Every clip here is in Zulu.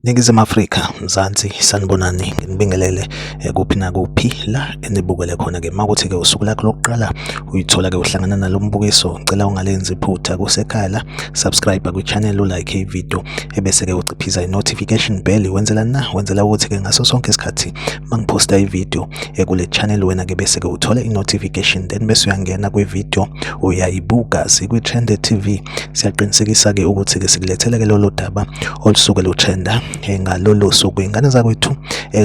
Ningizimu Afrika, Mzansi, sanibonani, nginibingelele kuphi nakuphi la enibukele khona-ke. Uma kuthi-ke usuku lakho lokuqala uyithola-ke uhlangana nalo mbukiso, ngicela ungalenzi iphutha kusekhaya la, subscribe kwi-channel, ulike ividiyo, ebese-ke uciphiza i-notification bell. Wenzela na? Wenzela ukuthi-ke ngaso sonke isikhathi uma ngiphosta ividiyo kule channel wena-ke bese-ke uthola i-notification, then bese uyangena kwividiyo uyayibuka. Sikwi-Trend TV, siyaqinisekisa-ke ukuthi-ke sikulethele-ke lolo daba olusuke lutrenda ngalolo suku. Ingane zakwethu,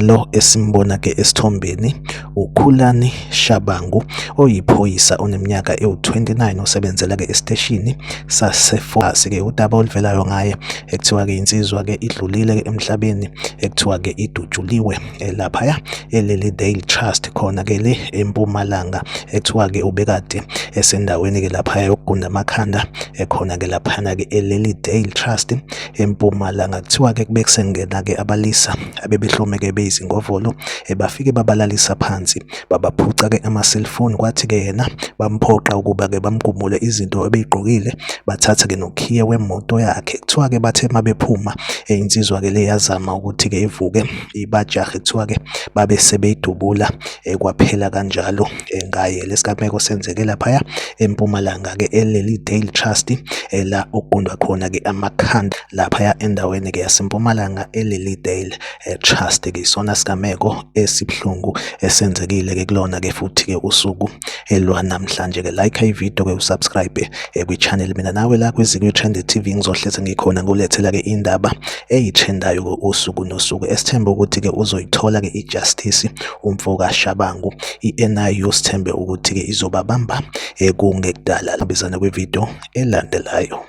lo esimbona-ke esithombeni uKhulani Shabangu, oyiphoyisa oneminyaka ewu-29 osebenzela-ke esiteshini saseFosi-ke. Udaba oluvelayo ngaye ekuthiwa-ke insizwa-ke idlulile-ke emhlabeni, ekuthiwa-ke idutshuliwe laphaya eLilydale Trust khona-ke le eMpumalanga. Ekuthiwa-ke ubekade esendaweni-ke laphaya yokugunda amakhanda ekhona-ke laphana-ke eLilydale Trust eMpumalanga. Kuthiwa-ke kube kusengena-ke abalisa abebehlomeke beyizingovolo, bafike babalalisa phansi, babaphuca-ke ama-cellphone. Kwathi-ke yena bamphoqa ukuba-ke bamgumule izinto ebeyigqokile, bathatha-ke nokhiye wemoto yakhe. Kuthiwa-ke bathe mabephuma, insizwa-ke le yazama ukuthi-ke ivuke ibajahe, kuthiwa-ke babe sebeyidubula, kwaphela kanjalo ngaye. Lesigameko senzeke laphaya eMpumalanga-ke eLilydale Trust, la okugundwa khona-ke amakhanda laphaya endaweni-ke yaseMpumalanga eLilydale Trust-ke. Isona sigameko esibuhlungu esenzekile-ke kulona-ke futhi-ke usuku elwanamhlanje-ke. Like ividiyo-ke, usubscribe kwi-channel. Mina nawe la kwiZikwi Trend TV ngizohleze ngikhona ngulethela-ke indaba eyitrendayo usuku nosuku. Esithembe ukuthi-ke uzoyithola-ke i-justice umfo kaShabangu. I-NIU sithembe ukuthi-ke izobabamba kungekudala. Bizana kwividiyo elandelayo.